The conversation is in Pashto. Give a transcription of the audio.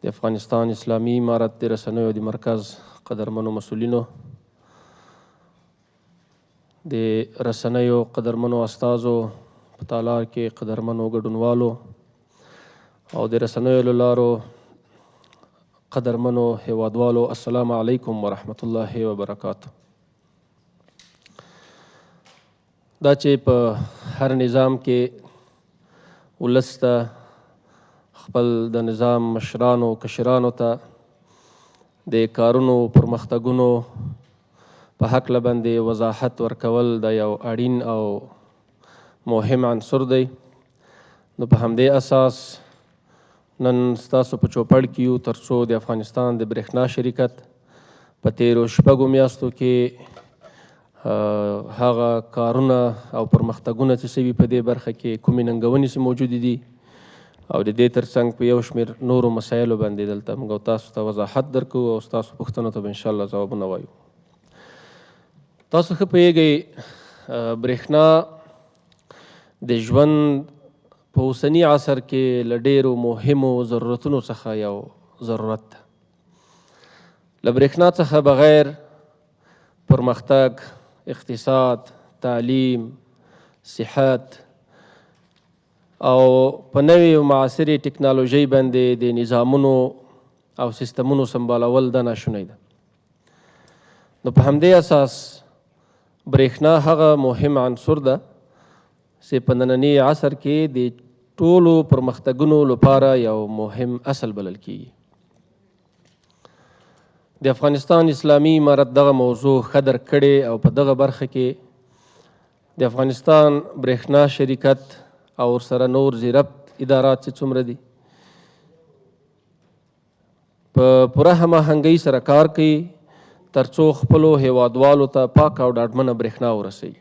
د افغانستان اسلامي امارت د رسنیو د مرکز قدرمنو مسؤلینو، د رسنیو قدرمنو استازو، په تالار کې قدرمنو ګډونوالو او د رسنیو له لارو قدرمنو هیوادوالو، السلام علیکم ورحمت الله وبرکاته. دا چې په هر نظام کې ولس ته خپل د نظام مشرانو کشرانو ته د کارونو پرمختګونو په هکله باندې وضاحت ورکول د یو اړین او مهم عنصر دی، نو په همدې اساس نن ستاسو په چوپړ کې یو ترڅو د افغانستان د برېښنا شرکت په تیرو 6 میاشتو کې هغه کارونه او پرمختګونه چې سوي په دې برخه کې، کومې ننګونې چې موجودې دي، او د دې ترڅنګ په یو شمېر نورو مسایلو باندې دلته موږ تاسو ته وضاحت درکوو او ستاسو پوښتنو ته به انشاءالله ځوابونه وایو. تاسو ښه پوهېږئ برېښنا د ژوند په اوسني عصر کې له ډېرو مهمو ضرورتونو څخه یو ضرورت ده. له برېښنا څخه بغیر پرمختګ، اقتصاد، تعلیم، صحت او په نوې او معاصرې ټکنالوژۍ باندې د نظامونو او سیستمونو سمبالول دا ناشونی ده. نو په همدې اساس برېښنا هغه مهم عنصر ده چې په ننني عصر کې د ټولو پرمختګونو لپاره یو مهم اصل بلل کیږي. د افغانستان اسلامي امارت دغه موضوع ښه درک کړې او په دغه برخه کې د افغانستان برېښنا شرکت او ورسره نور ذیربط ادارات چې څومره دي په پوره هماهنګۍ سره کار کوي ترڅو خپلو هیوادوالو ته پاکه او ډاډمنه برېښنا ورسوي.